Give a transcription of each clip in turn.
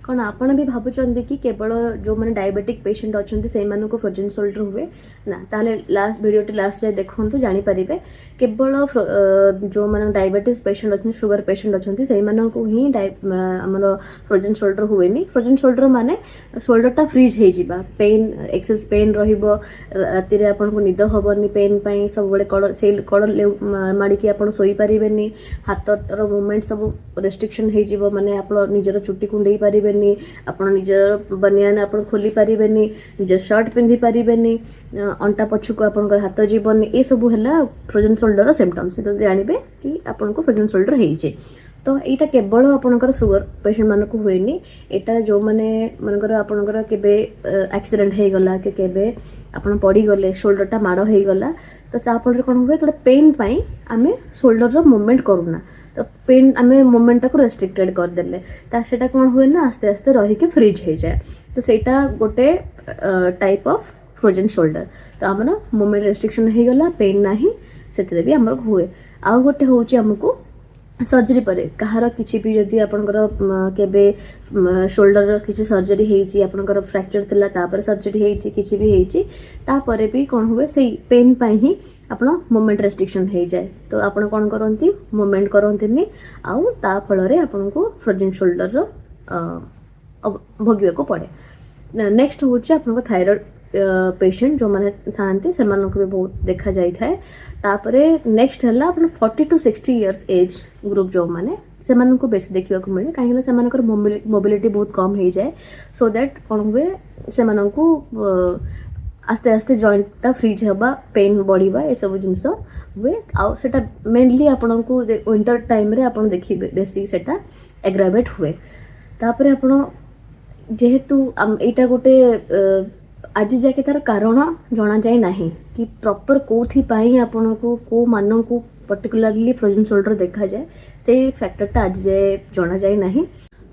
କ'ଣ ଆପଣ ବି ଭାବୁଛନ୍ତି କି କେବଳ ଯେଉଁମାନେ ଡାଇବେଟିକ୍ ପେସେଣ୍ଟ ଅଛନ୍ତି, ସେଇମାନଙ୍କୁ ଫ୍ରୋଜେନ୍ ସୋଲ୍ଡର ହୁଏ? ନା, ତାହେଲେ ଲାଷ୍ଟ ଭିଡ଼ିଓଟି ଲାଷ୍ଟ ଯାଏ ଦେଖନ୍ତୁ, ଜାଣିପାରିବେ। କେବଳ ଯେଉଁମାନେ ଡାଇବେଟିସ୍ ପେସେଣ୍ଟ ଅଛନ୍ତି, ସୁଗର ପେସେଣ୍ଟ ଅଛନ୍ତି, ସେଇମାନଙ୍କୁ ହିଁ ଆମର ଫ୍ରୋଜେନ୍ ସୋଲ୍ଡର ହୁଏନି। ଫ୍ରୋଜେନ୍ ସୋଲ୍ଡର ମାନେ ସୋଲ୍ଡରଟା ଫ୍ରିଜ୍ ହେଇଯିବା, ପେନ୍, ଏକ୍ସେସ୍ ପେନ୍ ରହିବ, ରାତିରେ ଆପଣଙ୍କୁ ନିଦ ହେବନି ପେନ୍ ପାଇଁ, ସବୁବେଳେ କଡ଼ ସେଇ କଡ଼ ମାଡ଼ିକି ଆପଣ ଶୋଇପାରିବେନି, ହାତର ମୁଭମେଣ୍ଟ ସବୁ ରେଷ୍ଟ୍ରିକ୍ସନ୍ ହେଇଯିବ, ମାନେ ଆପଣ ନିଜର ଚୁଟି କୁଣ୍ଡେଇ ପାରିବେନି, ଆପଣ ନିଜର ବନିଆନ ଆପଣ ଖୋଲି ପାରିବେନି, ନିଜ ସାର୍ଟ ପିନ୍ଧି ପାରିବେନି, ଅଣ୍ଟା ପଛକୁ ଆପଣଙ୍କର ହାତ ଯିବନି। ଏସବୁ ହେଲା ଫ୍ରୋଜେନ୍ ସୋଲ୍ଡରର ସିମ୍ପଟମ୍ସ। ଯେତେବେଳେ ଜାଣିବେ କି ଆପଣଙ୍କୁ ଫ୍ରୋଜେନ୍ ସୋଲ୍ଡର ହେଇଛି। ତ ଏଇଟା କେବଳ ଆପଣଙ୍କର ସୁଗର ପେସେଣ୍ଟମାନଙ୍କୁ ହୁଏନି। ଏଇଟା ଯେଉଁମାନେ ମନେକର ଆପଣଙ୍କର କେବେ ଆକ୍ସିଡେଣ୍ଟ ହେଇଗଲା କି କେବେ ଆପଣ ପଡ଼ିଗଲେ, ସୋଲ୍ଡରଟା ମାଡ଼ ହେଇଗଲା, ତ ତା ଫଳରେ କ'ଣ ହୁଏ? ଯେତେବେଳେ ପେନ୍ ପାଇଁ ଆମେ ସୋଲ୍ଡରର ମୁଭମେଣ୍ଟ କରୁନା, ତ ପେନ୍ ଆମେ ମୁଭମେଣ୍ଟଟାକୁ ରେଷ୍ଟ୍ରିକ୍ଟେଡ଼ କରିଦେଲେ, ତା ସେଇଟା କ'ଣ ହୁଏ ନା ଆସ୍ତେ ଆସ୍ତେ ରହିକି ଫ୍ରିଜ୍ ହେଇଯାଏ। ତ ସେଇଟା ଗୋଟେ ଟାଇପ୍ ଅଫ୍ ଫ୍ରୋଜେନ୍ ସୋଲ୍ଡର। ତ ଆମର ମୁଭମେଣ୍ଟ ରେଷ୍ଟ୍ରିକ୍ସନ୍ ହେଇଗଲା, ପେନ୍ ନାହିଁ, ସେଥିରେ ବି ଆମର ହୁଏ। ଆଉ ଗୋଟେ ହେଉଛି ଆମକୁ ସର୍ଜରୀ ପରେ କାହାର କିଛି ବି ଯଦି ଆପଣଙ୍କର କେବେ ସୋଲ୍ଡରର କିଛି ସର୍ଜରୀ ହେଇଛି, ଆପଣଙ୍କର ଫ୍ରାକ୍ଚର ଥିଲା, ତାପରେ ସର୍ଜରୀ ହେଇଛି, କିଛି ବି ହେଇଛି, ତାପରେ ବି କ'ଣ ହୁଏ? ସେଇ ପେନ୍ ପାଇଁ ହିଁ ଆପଣ ମୁଭମେଣ୍ଟ ରେଷ୍ଟ୍ରିକ୍ସନ୍ ହେଇଯାଏ। ତ ଆପଣ କ'ଣ କରନ୍ତି? ମୁଭମେଣ୍ଟ କରନ୍ତିନି ଆଉ ତା ଫଳରେ ଆପଣଙ୍କୁ ଫ୍ରୋଜେନ୍ ସୋଲ୍ଡରର ଭୋଗିବାକୁ ପଡ଼େ। ନେକ୍ସଟ ହେଉଛି ଆପଣଙ୍କ ଥାଇରଏଡ଼ ପେସେଣ୍ଟ ଯେଉଁମାନେ ଥାଆନ୍ତି, ସେମାନଙ୍କୁ ବି ବହୁତ ଦେଖାଯାଇଥାଏ। ତାପରେ ନେକ୍ସଟ ହେଲା ଆପଣ 40 to 60 years age group ଯେଉଁମାନେ, ସେମାନଙ୍କୁ ବେଶୀ ଦେଖିବାକୁ ମିଳେ, କାହିଁକିନା ସେମାନଙ୍କର ମୋବିଲିଟି ବହୁତ କମ୍ ହେଇଯାଏ। ସୋ that କ'ଣ ହୁଏ, ସେମାନଙ୍କୁ ଆସ୍ତେ ଆସ୍ତେ ଜଏଣ୍ଟଟା ଫ୍ରିଜ୍ ହେବା, ପେନ୍ ବଢ଼ିବା, ଏସବୁ ଜିନିଷ ହୁଏ। ଆଉ ସେଇଟା ମେନଲି ଆପଣଙ୍କୁ ୱିଣ୍ଟର ଟାଇମ୍ରେ ଆପଣ ଦେଖିବେ ବେଶୀ ସେଇଟା ଏଗ୍ରାଭେଟ୍ ହୁଏ। ତାପରେ ଆପଣ ଯେହେତୁ ଏଇଟା ଗୋଟେ ଆଜି ଯାକେ ତାର କାରଣ ଜଣାଯାଇ ନାହିଁ କି ପ୍ରପର୍ କେଉଁଥିପାଇଁ ଆପଣଙ୍କୁ କେଉଁମାନଙ୍କୁ ପର୍ଟିକୁଲାରଲି ଫ୍ରୋଜେନ୍ ସୋଲ୍ଡର ଦେଖାଯାଏ, ସେଇ ଫ୍ୟାକ୍ଟରଟା ଆଜି ଯାଏ ଜଣାଯାଇ ନାହିଁ।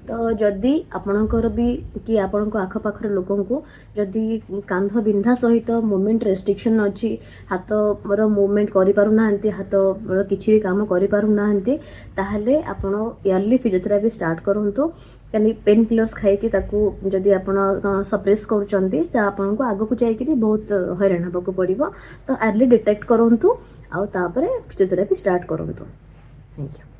ତ ଯଦି ଆପଣଙ୍କର ବି କି ଆପଣଙ୍କ ଆଖପାଖର ଲୋକଙ୍କୁ ଯଦି କାନ୍ଧ ବିନ୍ଧା ସହିତ ମୁଭମେଣ୍ଟ ରେଷ୍ଟ୍ରିକ୍ସନ୍ ଅଛି, ହାତର ମୁଭମେଣ୍ଟ କରିପାରୁନାହାନ୍ତି, ହାତର କିଛି ବି କାମ କରିପାରୁନାହାନ୍ତି, ତାହେଲେ ଆପଣ ଅର୍ଲି ଫିଜିଓଥେରାପି ଷ୍ଟାର୍ଟ କରନ୍ତୁ। କାଲି ପେନ୍ କିଲର୍ସ ଖାଇକି ତାକୁ ଯଦି ଆପଣ ସପ୍ରେସ୍ କରୁଛନ୍ତି, ସେ ଆପଣଙ୍କୁ ଆଗକୁ ଯାଇକିରି ବହୁତ ହଇରାଣ ହେବାକୁ ପଡ଼ିବ। ତ ଆର୍ଲି ଡିଟେକ୍ଟ କରନ୍ତୁ ଆଉ ତାପରେ ଫିଜିଓଥେରାପି ଷ୍ଟାର୍ଟ କରନ୍ତୁ। Thank you.